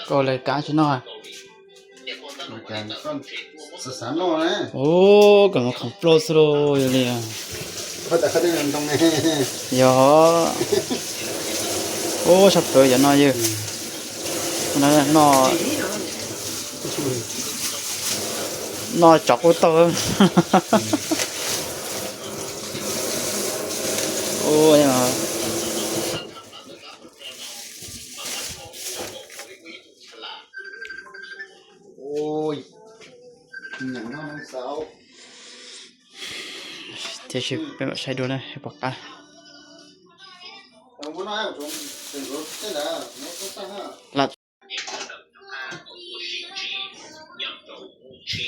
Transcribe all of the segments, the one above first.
Koj lawv kav tsis noj. Ub, koj mus khoom plaub xwb lauj, yog li. Yog. Ub, sab plaws yog no yog. Noj tsov qub taug. Tiam sis peb mam saib dua na pom qab.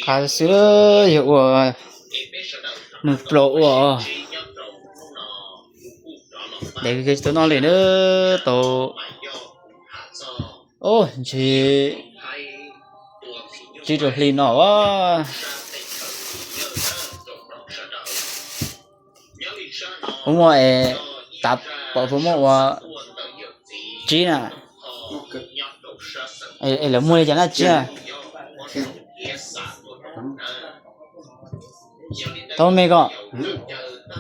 Qab xwb yog ua nws plaub ua. Dev tsis tau noj li na, tau. Ub, ntshe tsib rau hli no. Puas muaj es tav pom puas muaj ua tsib na? Es lawv muag li cas na tsib na? Tau me ko.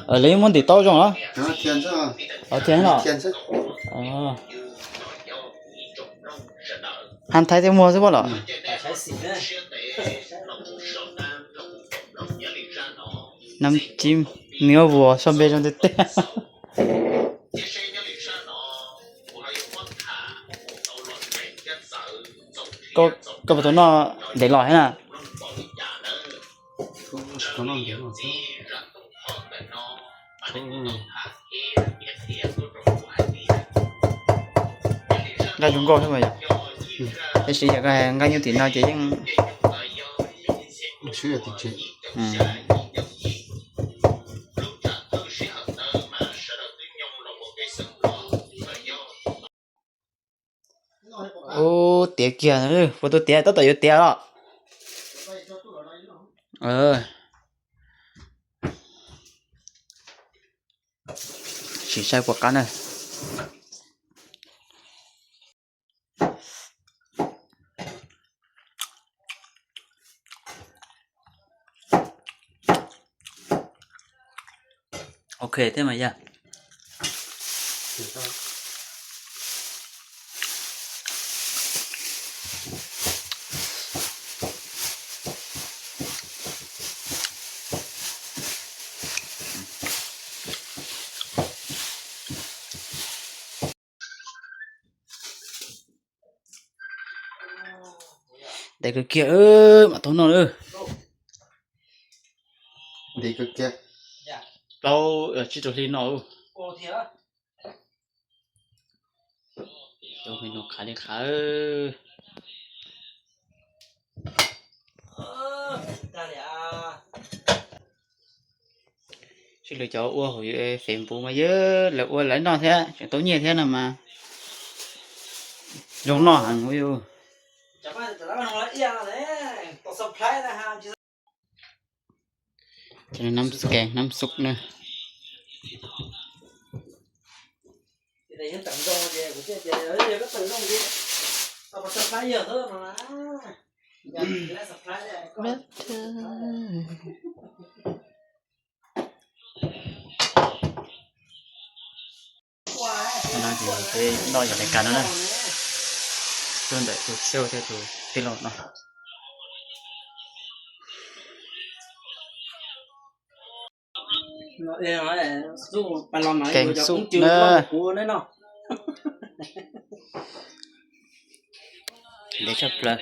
Lawv yeej muab ntim tau zoo los? Tiag los? Hab Thaib thiaj muag xwb pob los? Nab tsib, nws yuav vuas sab npe zoo tiag tiag. Koj puas tau noj ntev los thiab na? Nqaij zoo nkauj thiab mas yog. Tab sis yog koj hais nqaij nyob tim no ces yeej Ub, tiav kiag, puas tau tiav, tab tom yuav tiav los? Sim saib puas qab na. Ok thiab mas yog. Ntev kawg kiag, mam tau noj lawm. Ntev kawg kiag. Plaub tsib rau hli no. Cov menu qhav li qhav. Sib lwm cov ua hauv Facebook mas yog lawv ua lawv noj thiab tseem tau nyiaj thiab no mas zoo noj heev yus. Nab xu, nab xu na. No ces peb noj yog li kas no na. Tuaj ntawm tus xyau thiab tus tij laug no. Keev xub na. Ntev tshaj plaws.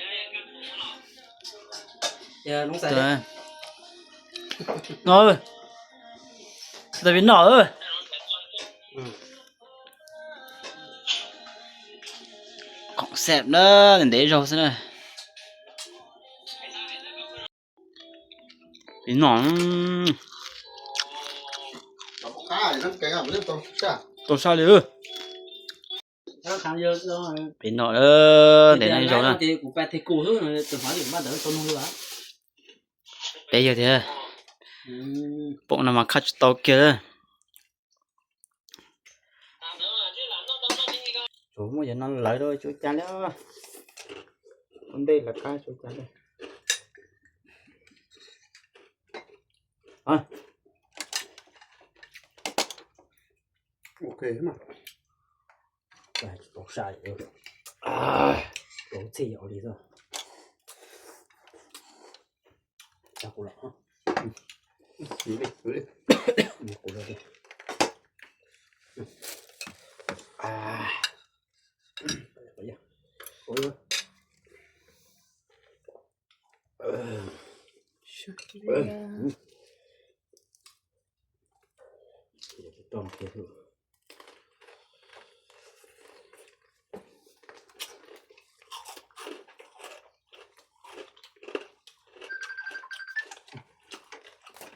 No, tsis tau pib noj. Khoom xeem na, ntev zaug xwb na. Pib noj. Tau sab li. Pib noj, ntev noj zaug na. Peb yog thiab. Poom no mas khab tsis tau kiag. Tsuas muaj yog no lawv rau tsuas cas li. Ua ntej lawv qab tsuas cas li. Ok mas. Tau sai, tau txhij ua li xwb. Tau kuv los. Kuv los.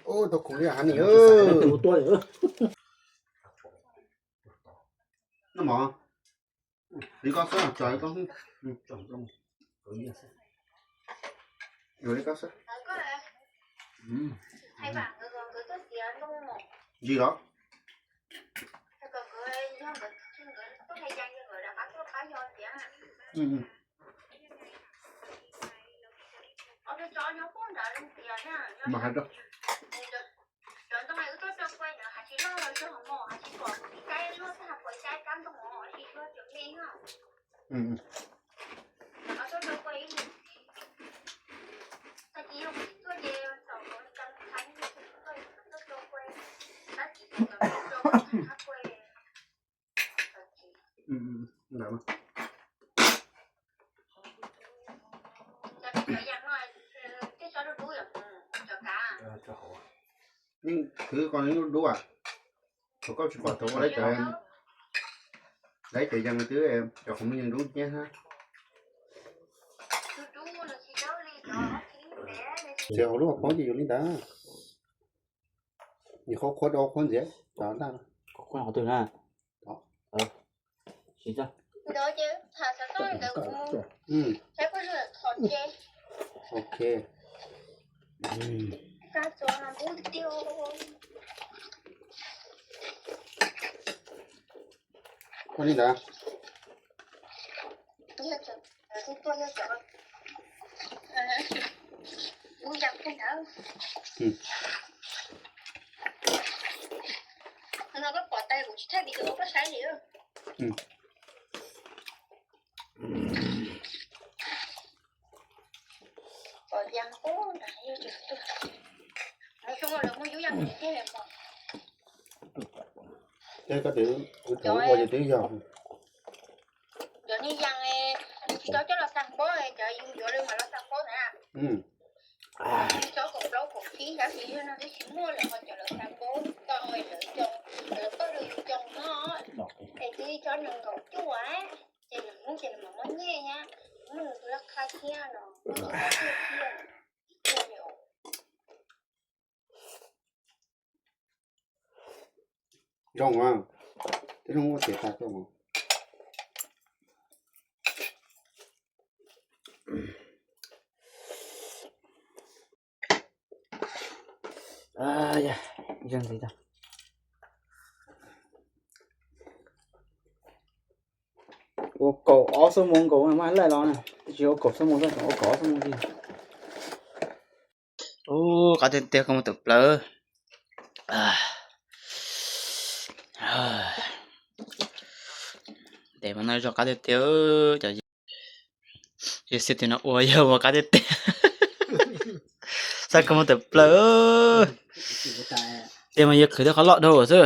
Ub, tau kuv li ha ni. Noj mov. Li koj xwb, tso li koj xwb. Li koj xwb. Ntsis los? Mas hais rau. Yeej twb koj yeej dub dub as. Thaum koj tsis pom thaum ua lawv cov, lawv cov yees twb cov qhov muag yeej dub nyiab hab. Txiav hauv lub hauv paus ces yus li ntawd. Nws qhuav qhuav rau qhuav ntxiv cov daj. Qhuav qhuav qhov twg na? Ok. Ua li ntawd. No koj pom tas kuv tsis thaij video koj saib li. Pom yas qub nram yog tseem tuag. Mus xyoo lawv muaj yub yas tiag tiag pom. Ces koj twb, kuv ua ces twb yog. Cov niag yas yus tsis tau coj los xa npob, cov yus yuav lawm mam los xa npob na. Yus cov kaum plaub kaum tsib tab sis yog no twb tsis muaj lawm ho cov lawv xa npob tau lawv coo, lawv pawg rau yus coo no. Es twb tsob nees nkaum cuaj, ces nws hnub ces nws mam muab nyiaj thiab, muab nws tus laj qha thiab no, muab nws tus laj qha thiab. Zoo a, twb zoo ua tiav tas zoo. Ua kaum ob xuab moos nkaus mas laij los na, tsis ua kaum xuab moos xwb, tseem ua kaum ob xuab moos li. Ub, qab tiag tiag koj muaj tawm plaws. Tes mas no zog qab tiag tiag, cov yawg xib tim no ua yawg ua qab tiag tiag. Saib koj muaj tawm plaws. Tes mas yawg khwv tej qhov loj dhau xwb.